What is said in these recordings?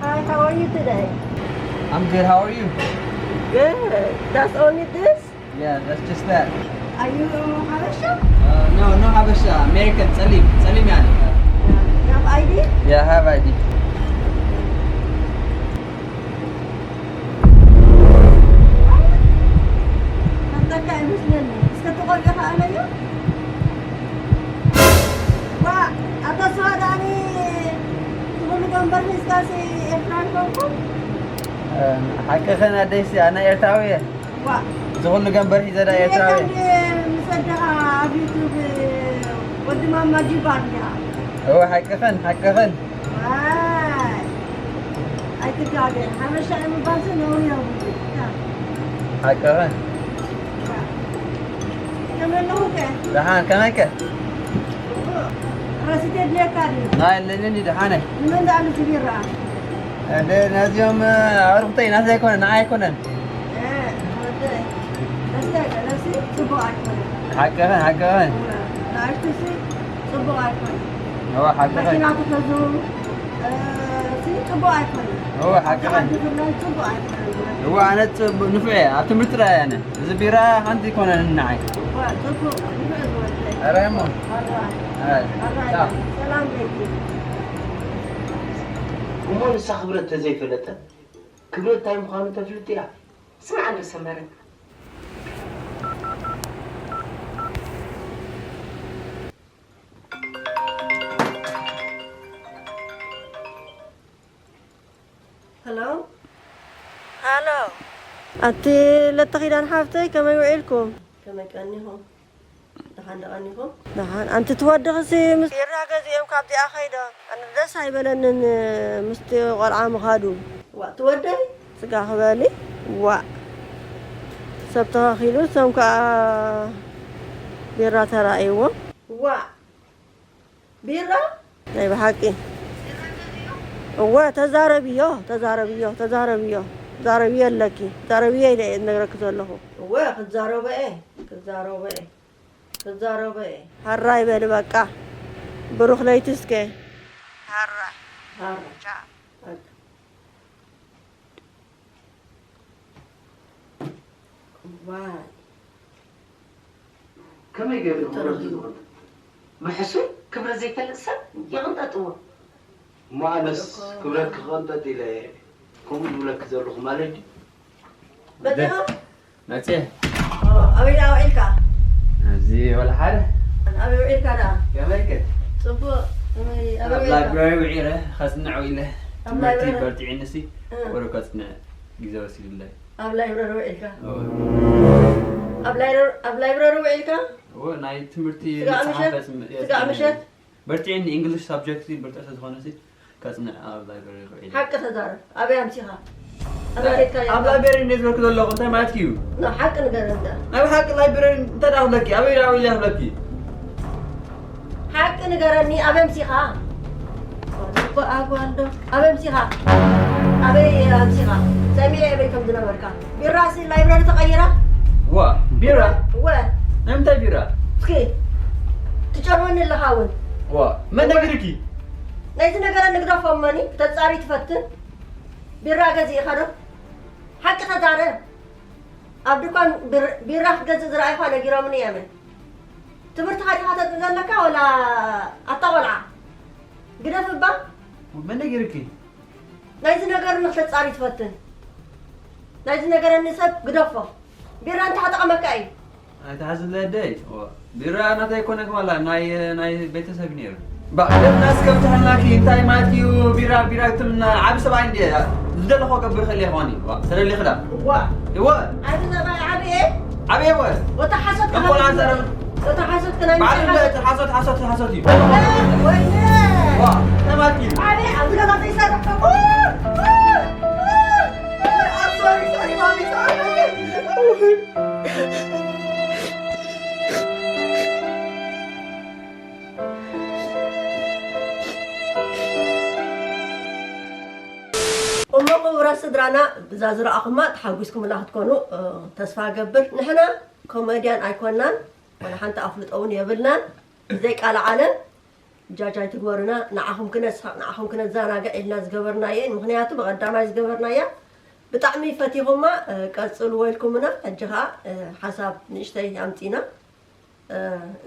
Hi, how are you today? I'm good. How are you? Good. That's only this? Yeah, that's just that. Are you Habesha? Uh, no, no Habesha. American. Salim. Salim, yeah. You have I D? Yeah, I have I D. ከምታካ ኣይመስለኒ። እስከ ተቆልቀ ከኣለዮ? ዋ፣ ኣታ ስዋ ዳኒ ትብሉ ገንበር ሒዝካሲ ኤርትራዊ ኮንኩ? ሓቅኽን ኣደይሲ፣ ኣነ ኤርትራዊ እየ። ዋ፣ ዝኹሉ ገንበር ሒዘ ዳ ኤርትራዊ እየ። ከምዚ ምስ ኣደኻ ኣብ ዩቱብ ወዲ ማማ ጂባር ዲኻ? እወ፣ ሓቅኽን፣ ሓቅኽን። ዋይ፣ ኣይትጋገ። ሓበሻ ምባልሲ ነውሪ የብሉ። ሓቅኽን። ከመይ ኣለኹ ከ? ደሓን፣ ከመይ ከ? ረሲት የድልየካ ድዩ? ናይ ኣለኒ እንዲ ደሓን እየ። ንመን ደኣ ልትቢራ? እንደ ነዚኦም ኣዕሩኽተይ ናተይ ኣይኮነን፣ ንዓይ ኣይኮነን። እ፣ ወደይ፣ ደስታ ይበለሲ፣ ጽቡቕ ኣይኮነን። ሓቅኽን፣ ሓቅኽን። ንኣሽቱሲ ጽቡቕ ኣይኮነን። እወ፣ ሓቅኽን። መኪና ክሕዙ፣ እ፣ ሲ ጽቡቕ ኣይኮነን። እወ፣ ሓቅኽን። ዓዲ ብፍላይ ጽቡቕ ኣይኮነን። እወ፣ ኣነ ጽቡቕ ንፉዕ እየ። ኣብ ትምህርቲ ጥራይ እየ ኣነ። እዚ ቢራ ሓንቲ ኣይኮነን ንዓይ። እወ፣ ጽቡቕ፣ ንፉዕ ዝወደይ። ኧረ እሞ። ኣራይ፣ ኣይ፣ ኣራይ፣ ቻው። ሰላም ቤቲ። እሞ ንሳ ክብረት ተዘይፈለጠት ክብረት እንታይ ምዃኑ ተፍልጥ እያ። ስማዕ እንዶ ሰመረ። ሄሎ። ሃሎ። ኣቲ ለተኺዳን ሓፍተይ ከመይ ውዒልኩም? ከመይ ቀኒኹም? ደሓን ዶ ቀኒኹም? ደሓን። ኣንቲ ትወድኽሲ ምስ ቢራ ገዚኦም ካብዚኣ ኸይዶ። ኣነ ደስ ኣይበለንን ምስቲ ቆልዓ ምኻዱ። ዋእ ትወደይ? ስጋ ክበሊ? ዋእ። ሰብ ተኸኺሉ፣ እሶም ከኣ ቢራ ተራእይዎም። ዋእ። ቢራ? ናይ ብሓቂ። እወ፣ ተዛረብዮ፣ ተዛረብዮ፣ ተዛረብዮ። ዛረብዮ ኣለኪ። ዛረብዮ ኢለ እየ ዝነግረኪ ዘለኹ። እወ፣ ክዛረቦ እየ፣ ክዛረቦ እየ፣ ክዛረቦ እየ። ሃራይ በሊ በቃ። ብሩኽ ለይቲ እስከ። ሃራይ። ሃራይ። ቻው። በቃ። ዋይ። ከመይ ገይሩ ክብረት ዝቕንጠጥ? ብሕሱይ ክብረት ዘይፈልጥ ሰብ ይቕንጠጥዎ። እሞ ኣነስ ክብረት ክቕንጠጥ ኢለ ከምኡ ዝብለኪ ዘለኹ ማለት ድዩ? መጺኻ? መጽየ። ኣበይ ደኣ ውዒልካ? ኣብዚ ወላ ሓደ። ኣበይ ውዒልካ ደኣ? ከመይ ከ? ጽቡቕ። ኣበይ፣ ኣበይ ኣብ ውዒልካ? ላይብረሪ ውዒለ፣ ከጽንዕ ውዒለ። ኣብ ትምህርቲ ላይብረሪ? በርቲዕኒ ሲ፣ እ። ቁሩብ ከጽንዕ ግዜ ወሲዱለይ። ኣብ ላይብረሪ ውዒልካ? እወ። ኣብ ላይብረ-፣ ኣብ ላይብረሪ ውዒልካ? እወ፣ ናይ ትምህርቲ ስጋዕ መጽሓፍ ምሸት? ከጽንዕ፣ ስጋዕ የጽንዕ። ምሸት? በርቲዕኒ፣ ኢንግሊሽ ሳብጀክት በርቲዕ ስለ ዝኾነ ሲ፣ ከጽንዕ ኣብ ላይብረሪ ውዒለ። ሓቂ ተዛረብ። ኣበይ ኣምሲኻ? ኣበይ ኬድካ? ኣብ ላይብረሪ እንደ ዝበልኩ ዘለኹ እንታይ ማለት እዩ? ኖ፣ ሓቂ ንገረኒ ደኣ። ናይ ብሓቂ ላይብረሪ እንታይ ደኣ ክብለኪ? ኣበይ ደኣ ውዒለ ክብለኪ? ሓቂ ንገረኒ፣ ኣበይ ኣምሲኻ? ጓል ዶ? ኣበይ ኣምሲኻ? ኣበይ ኣምሲኻ? ሰሚዐ ኣበይ ከም ዝነበርካ። ቢራሲ ላይብረሪ ተቐይራ? ዋ፣ ቢራ? እወ። ናይ ምንታይ ቢራ? እስኪ፣ ትጨርወኒ ኣለኻ እውን። ዋ፣ መን ነጊሩኪ? ናይዚ ነገር ንግደፎ እሞኒ፣ ክተጻሪ ትፈትን? ቢራ ገዚእኻ ዶ? ሓቂ ተዛረብ። ኣብ ድኳን ብር-፣ ቢራ ክትገዝእ ዝረኣይኳ ነጊሮምኒ እዮም። ትምህርትኻ ዲኻ ተጥንቶ ዘለካ ወላ ኣታ ቆልዓ? ግደፍ እባ። መን ነጊሩኪ? ናይዚ ነገር ንክተጻሪ ትፈትን? ናይዚ ነገር ንሰብ ግደፎ። ቢራ እንታይ ክጠቕመካ እዩ? ኣይትሓዝለይ ኣደይ። ዋ፣ ቢራ ናተይ ኣይኮነን ዋላ ናይ፣ ናይ ቤተሰብ ነይሩ። ባዕልና እስከ ብትሕልናኪ እንታይ ማለት እዩ? ቢራ ቢራ ትልና ዓቢ ሰብኣይ እንዴ ዝደለኾ ገብር ከለ ይኾኒ። ዋ፣ ተደሊ ክዳ። ዋ። ይወ። ዓቢ ሰብኣይ ዓቢ እየ። ዓቢ እየ ወ። ወታ ሓሶት ተንኮል ከናንተ። ኣዛረብ። ወታ ሓሶት ከናንተ። ባዕሉ እንደ ሓሶት፣ ሓሶት፣ ሓሶት እዩ። ወይኔ። ዋ፣ ተማኪ። ዓቢ ኣብዚ ገዛ ዘይሰርሕ። ኦ፣ ኦ፣ ኦ፣ ኦ፣ ሶሪ፣ ሶሪ፣ ማሚ፣ ሶሪ። እሞ ክቡራት ስድራና፣ ብዛ ዝረኣኹማ ተሓጒስኩምላ ክትኮኑ፣ እ፣ ተስፋ እገብር። ንሕና ኮሜድያን ኣይኮናን፣ ዋላ ሓንቲ ኣፍልጦ እውን የብልናን። ብዘይ ቃል ዓለም ጃጅ ኣይትግበሩና። ንዓኹም ክነስሕቕ፣ ንዓኹም ክነዘናግዕ ኢልና ዝገበርናዮ እዩ። ምኽንያቱ ብቐዳማይ ዝገበርናያ ብጣዕሚ ፈቲኹማ፣ እ፣ ቀጽልዎ ኢልኩምና። ሕጂ ኸኣ፣ እ፣ ሓሳብ ንእሽተይ ኣምጺና። እ፣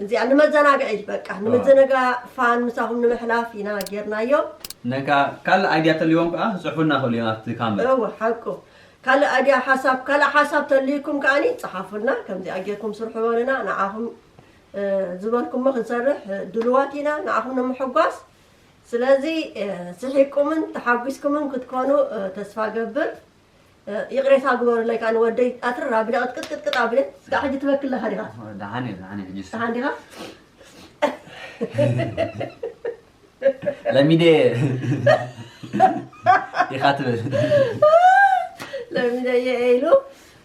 እዚኣ ንመዘናግዒ በቃ፣ እ። ንምዝንጋዕ ፋን ምሳኹም ንምሕላፍ ኢና ጌርናዮ። ነካ ካልእ ኣይድያ ተልይዎም ከኣ ክጽሕፉልና ይኽእሉ እዮም ኣብቲ ካመንት። እወ፣ ሓቁ። ካልእ ኣይድያ ሓሳብ፣ ካልእ ሓሳብ ተልይኩም ከኣኒ ጽሓፉልና። ከምዚኣ ጌርኩም ስርሑ በሉና። ንዓኹም፣ እ፣ ዝበልኩሞ ክንሰርሕ፣ እ፣ ድሉዋት ኢና፣ ንዓኹም ንምሕጓስ። ስለዚ፣ እ፣ ስሒቅኩምን ተሓጒስኩምን ክትኮኑ፣ እ፣ ተስፋ ገብር። እ፣ ይቕሬታ ግበሩለይ፣ ከኣ ንወደይ ኣትርር ኣቢለ ቅጥቅጥቅጥ ኣቢለ፣ ስጋዕ ሕጂ ትበኪ ኣለኻ ዲኻ? ደሓን እየ፣ ደሓን እየ፣ ሕጂስ። ደሓን ዲኻ? ለሚደ ኢኻ ትብል። ለሚደየ ኢሉ፣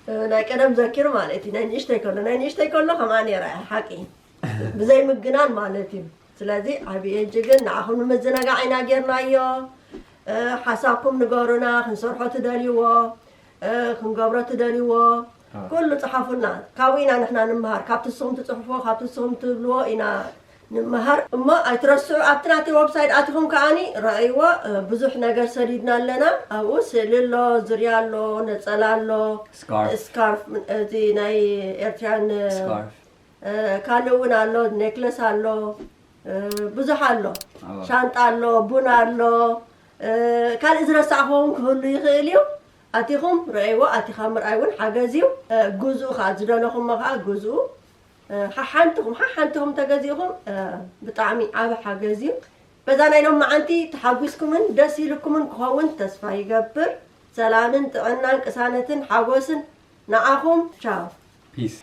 እ፣ ናይ ቀደም ዘኪሩ ማለት እዩ። ናይ ንእሽተይ ከሎ፣ ናይ ንእሽተይ ከሎ ከምኣ ነይራ እያ፣ ሓቂ። ብዘይ ምግናን ማለት እዩ። ስለዚ ዓብየ እጅግን ንዓኹም ንምዝንጋዕ ኢና ጌርናዮ። እ፣ ሓሳብኩም ንገሩና፣ ክንሰርሖ ትደልይዎ፣ እ፣ ክንገብሮ ትደልይዎ፣ ኣዎ። ኩሉ ጽሓፉልና። ካብኡ ኢና ንሕና ንምሃር። ካብቲ ንስኹም ትጽሕፍዎ፣ ካብቲ ንስኹም ትብልዎ ኢና ንምሃር። እሞ ኣይትረስዑ፣ ኣብቲ ናተይ ወብሳይት ኣቲኹም ከኣኒ ረኣይዎ። እ፣ ብዙሕ ነገር ሰዲድና ኣለና። ኣብኡ ስእሊ ኣሎ፣ ዙርያ ኣሎ፣ ነጸላ ኣሎ፣ ስካርፍ። ስካርፍ፣ እዚ ናይ ኤርትራን፣ እ፣ ስካርፍ። እ፣ ካልእ እውን ኣሎ፣ ኔክለስ ኣሎ፣ እ፣ ብዙሕ ኣሎ። ኣዎ። ሻንጣ ኣሎ፣ ቡን ኣሎ፣ እ፣ ካልእ ዝረሳዕኹም ክህሉ ይኽእል እዩ። ኣቲኹም ረእይዎ፣ ኣቲኻ ምርኣይ እውን ሓገዝ እዩ። እ፣ ግዝኡ ኸዓ፣ ዝደለኹሞ ኸዓ ግዝኡ። እ፣ ሓሓንትኹም፣ ሓሓንትኹም ተገዚእኹም፣ እ፣ ብጣዕሚ ዓቢ ሓገዝ እዩ። በዛ ናይ ሎማዓንቲ ተሓጒስኩምን ደስ ኢልኩምን ክኸውን ተስፋ ይገብር። ሰላምን ጥዕናን ቅሳነትን ሓጎስን ንዓኹም። ቻው። ፒስ።